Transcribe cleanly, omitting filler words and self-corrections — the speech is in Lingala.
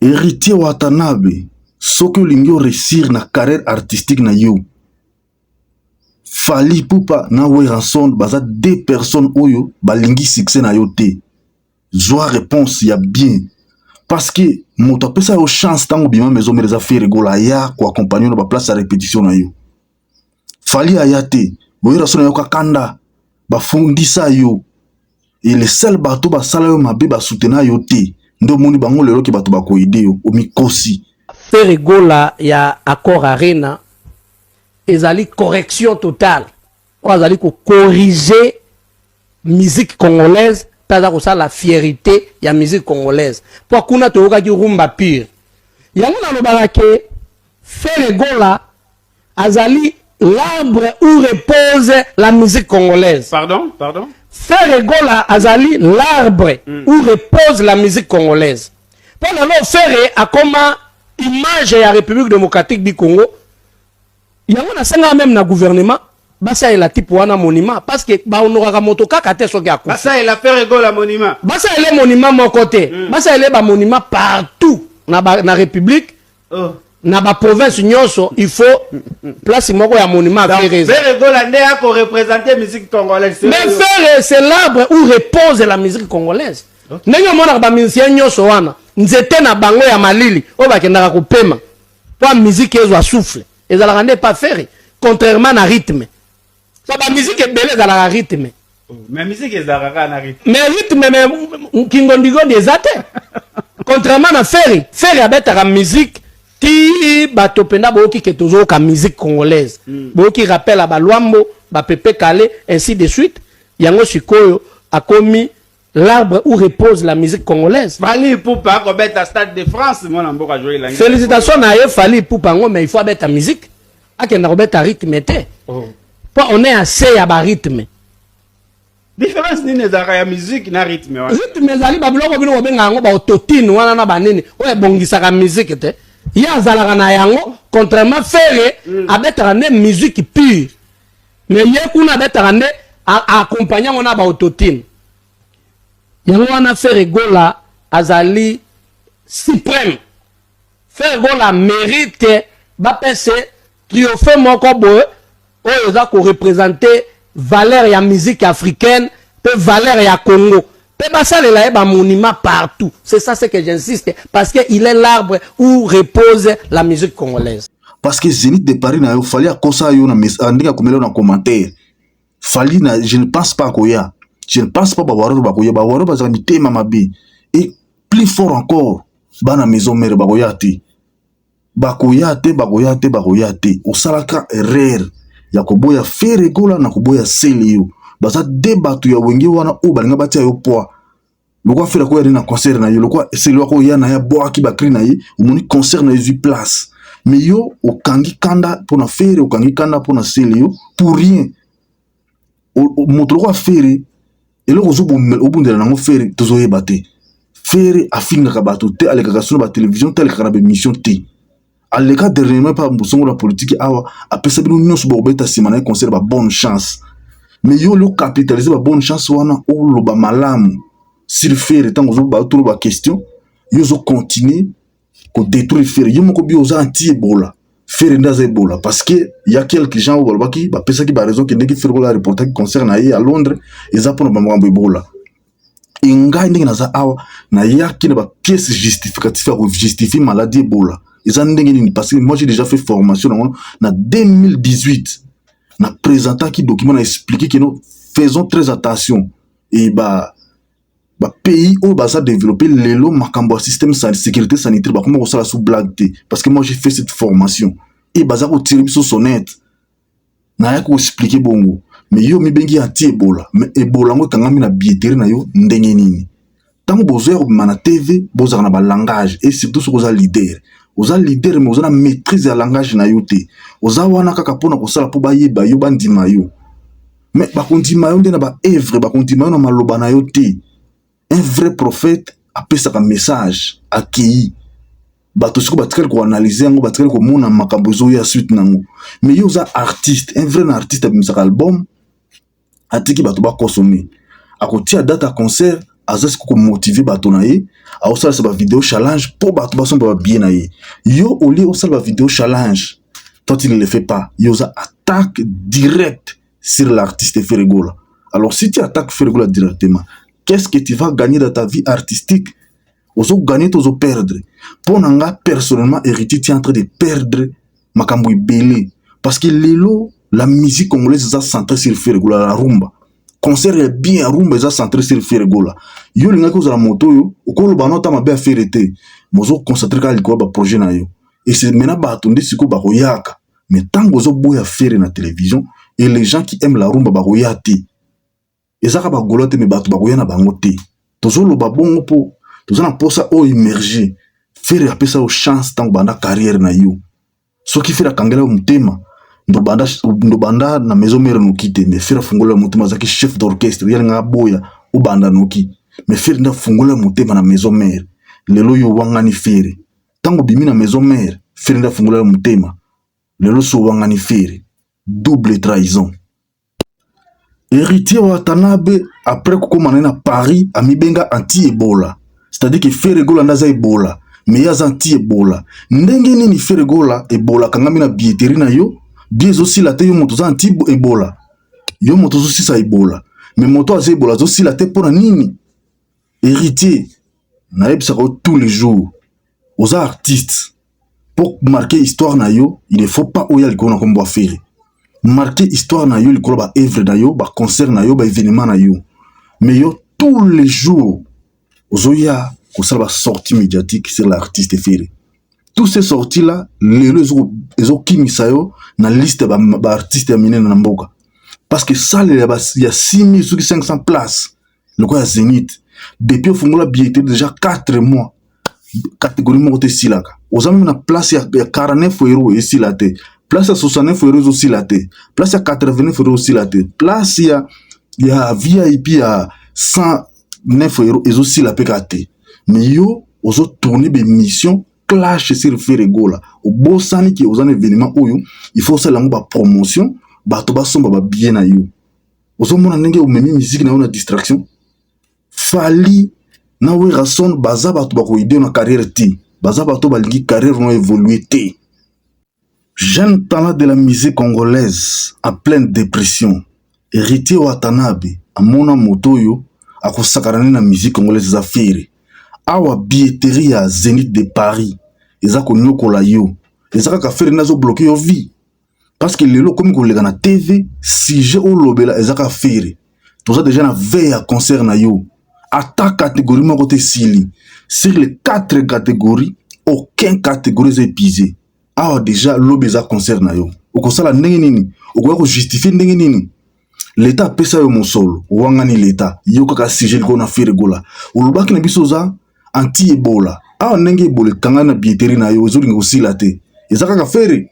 Héritier Watanabe, soki olingi oréussir na carrière artistique na yo, Fally Ipupa na Werrason baza deux personnes oyo balingi succès na yo te. Zwa réponse ya bien, parce que moto apesa yo chance ntango obima Maison Mère eza Ferre Gola. Aya koaccompagner na baplace ya répétition na yo. Fally aya te. Werrason ayoka kanda, bafundisa yo e le seul bato basala yo mabe, basutena yo te. Nde omoni bango lelo ke bato bakoaider yo, omikosi. Ferre Gola ya Accor Arena ezali correction totale oyo azali kocorriger musique congolaise mpe aza kosala fierté ya musique congolaise, mpo kuna toyokaki rumba pure. Yango nalobaka ke Ferre Gola azali l'arbre où repose la musique congolaise. Pardon, pardon? Ferre Gola azali l'arbre où repose la musique congolaise, mpo lelo Ferre akoma image ya République démocratique du Congo. Yango nasengaka même na gouvernement basalela type wana monument, parce que bahonoraka moto kaka te soki akufi. Basalela Ferre Gola monument? Basalele monument moko te, basalele bamonument partout na république. Oh. Na baprovince nyonso, il faut place moko ya monument Donc, Ferre eza. Ferre Gola nde akoreprésente musique congolaise? Mais Ferre, c'est l'arbre où repose la musique congolaise. Ndenge omonaka bamusicien nyonso wana, nzete na bango ya malili oyo bakendaka kopema mpo musique ezwa souffle ezalaka nde pa Ferre, contrairement na rythme. So bamusique ebele ezalaka rythme. Oh, mais musique ezalaka kaka na rythme. Mais rythme, mais kingondigondi eza te, contrairement na Ferre. Ferre abetaka musique ti bato mpenza boyoki ke tozoyoka musique congolaise, boyoki rappel ya balwambo, bapepe kale, ainsi de suite. Yango sikoyo akomi l'arbre où repose la musique congolaise. Fally Ipupa akobeta Stade de France, mwana mboka Joel Langi. Félicitation na ye Fally Ipupa yango, mais il faut abeta musique, akenda kobeta rythme te. Oh. Mpo on est assez ya barythme. Différence nini ezalaka ya musique na rythme wana? Rythme ezali babiloko bino kobenga yango baautotune wana na banini oyo ebongisaka musique te. Ye azalaka na yango, contrairement Ferre abetaka nde musique pure, mais ye kuna abetaka nde accompagne yango na baautotune. Yango wana Ferre Gola azali suprême. Ferre Gola mérite bapesa trophée moko boye oyo eza koreprésenter valeur ya musique africaine mpe valeur ya Congo, mpe basalela ye bamonument partout. C'est ça ce que j'insiste, parce que il est l'arbre où repose la musique congolaise. Parce que Zénith de Paris na yo, Fally akosa yo na ndenge akomela yo na commentaire. Fally na, je ne pense pas akoya, je ne pense pas. Bawarrior bakoya, bawarrior bazalaka mitema mabe. Et plus fort encore, bana Maison Mère bakoya te, bakoya te, bakoya te, bakoya te. Osalaka erreur ya koboya Ferre Gola na koboya Sele. Yo baza de bato ya Wenge wana oyo balinga batia yo poids. Lokwa Ferre akoya nde na concert na yo, lokwa Sele akoya na ye, abwaki bacri na ye, omoni concert na ye ezwi place. Mais yo okangi kanda mpona Ferre, okangi kanda mpona Sele, yo pour rien. Moto lokwa Ferre, eloko obundela nango Ferre, tozoyeba te. Ferre afingaka bato te, alekaka so na batelevizio te, alekaka na baémission te. Aleka dernièrement mpa mbosongo na politike awa, apesa bino nyonso bokobeta nsima na ye concert ba bonne chance. Mais yo oli ocapitaliser ba bonne chance wana, oloba malamu sur Ferre. Ntango ozotuna baquestion, yo ozocontinue kodétruire Ferre. Yo moko bi oza anti Ebola, Ferre nde aza Ebola, parce que ya quelques gens oyo balobaki, bapesaki baraison ke ndenge Ferre Gola reportaki concert na ye ya Londres eza mpona bamakambo Ebola. Engai ndenge naza awa, nayaki na bapièce justificatif ya kojustifie maladie Ebola eza ndenge nini, parce que moi j'ai déjà fait formation nango na 2018. Na présentaki document, na expliqué ke no, faisons très attention. E ba bapays oyo baza développé lelo, makambo ya système sécurité sanitaire bakoma kosala sous blague te, parce que moi j'ai fait cette formation e baza kotirer biso sonnette. Nayaki koexpliquer bongo. Mais yo mibengi anti Ebola, mais Ebola yango ekangami na billetterie na yo ndenge nini? Ntango bozoya kobima na TV, bozalaka na balangage, et surtout soki oza leader. Oza leader mais oza na maîtrise ya langage na yo te. Oza wana kaka mpona kosala mpo bayeba yo, bandima yo. Mais bakondima yo nde na baœuvre, bakondima yo na maloba na yo te. Un vrai prophète apesaka message, akei, bato sikoyo batikali koanalyser yango, batikali komona makambo ezoya suite nango. Mais yo oza artiste, un vrai artiste abimisaka album, atiki bato bakonsome, akotia date ya concert. Aza sikoyo komotiver bato na ye, aosalisa bavideo challenge mpo bato basomba babillet na ye. Yo, au lieu osala bavideo challenge, toi tu ne le fais pas. Yo oza attaque directe sur l'artiste Ferre Gola. Alors si tu attaques Ferre Gola directement, qu'est-ce que tu vas gagner dans ta vie artistique? Ozogagner to ozoperdre? Mpo na nga personnellement, Héritier, tu es en train de perdre makambo ebele, parce que lelo la musique congolaise eza centrée sur Ferre Gola. La rumba, concert ya bien ya rumba eza centré sur Ferre Gola. Yo olingaki ozala moto oyo okoloba no ata mabe ya Ferre te, mozoconcentrer kaka likolo ya baprojet na yo. Et maintenant bato nde sikoyo bakoyaka. Mais ntango ozoboya Ferre na télévision, et les gens qui aiment la rumba bakoya te. Ezaka bagaulois te, mais bato bakoya na bango te. Tozoloba bongo mpo toza na mposa oyo émerger. Ferre apesa yo chance ntango banda carrière na yo. Soki Ferre akangela yo motema, ndobanda na Maison Mère noki te, mais Ferre afungola yo motema. Azalaki chef d'orchestre, ye alingaka boya obanda noki, mais Ferre nde afungola yo motema na Maison Mère. Lelo oyo owangani Ferre. Ntango obimi na Maison Mère, Ferre nde afungola yo motema. Lelo so owangani Ferre, double trahison. Héritier Watanabe, après kokóma na ye na Paris, amibenga anti Ebola, c'est-à-dire que Ferre Gola nde aza Ebola, mais ye aza anti Ebola. Ndenge nini Ferre Gola Ebola akangami na billetterie na yo, billet ezosila te? Yo moto oza anti Ebola, yo moto ozosisa Ebola, mais moto aza Ebola azosila te, mpo na nini? Héritier, nayebisaka yo tous les jours, oza artiste. Pour marquer histoire na yo, il ne faut pas oya likolo na kombo ya Ferre. Marquer histoire na yo likolo baœuvre na yo, baconcert na yo, baévénement na yo. Mais yo, tous les jours ozoya kosala basortie médiatique sur l'artiste Ferre. Tous ces sorties là lelo ezokimisa yo na liste ya baartiste ya minene na mboka, parce que salle ya 6000 soki 500 place lokola ya Zénith, depuis ofungola billetterie déjà 4 mois, catégorie moko te esilaka. Oza même na place ya 49 € esila te, place ya 69 € ezosila te, place ya 89 € ezosila te, place ya VIP ya 109 € ezosila mpe kaka te. Mais yo ozotourner baémission clash sur Ferre Gola. Obosani ke oza na événement oyo il faut osala yango bapromotion, bato basomba babillet na yo. Ozomona ndenge omemi musique na yo na distraction. Fally na Werrason baza bato bakoaider na carrière te, baza bato balingi carrière no évolue te. Jeune talent de la musique congolaise en pleine dépression, Héritier Watanabe amona moto oyo akosakana nde na musique congolaise eza Ferre. Awa billetterie ya Zénith de Paris eza konyokola yo, eza kaka Ferre nde azobloquer yo vie, parce que lelo okomi koleka na TV, sujet olobela eza kaka Ferre. Toza déjà na veille ya concert na yo, ata catégorie moko te esili. Sur les quatre catégories, aucun catégorie eza épuisé. Awa déjà lobi eza concert na yo, okosala ndenge nini? Okoya kojustifier ndenge nini? Leta apesa yo mosolo, owangani leta. Yo kaka sujet likolo na Ferre Gola. Olobaki na biso oza anti Ebola. Awa ndenge Ebola ekangani na billetterie na yo, ezolinga kosila te, eza kaka Ferre.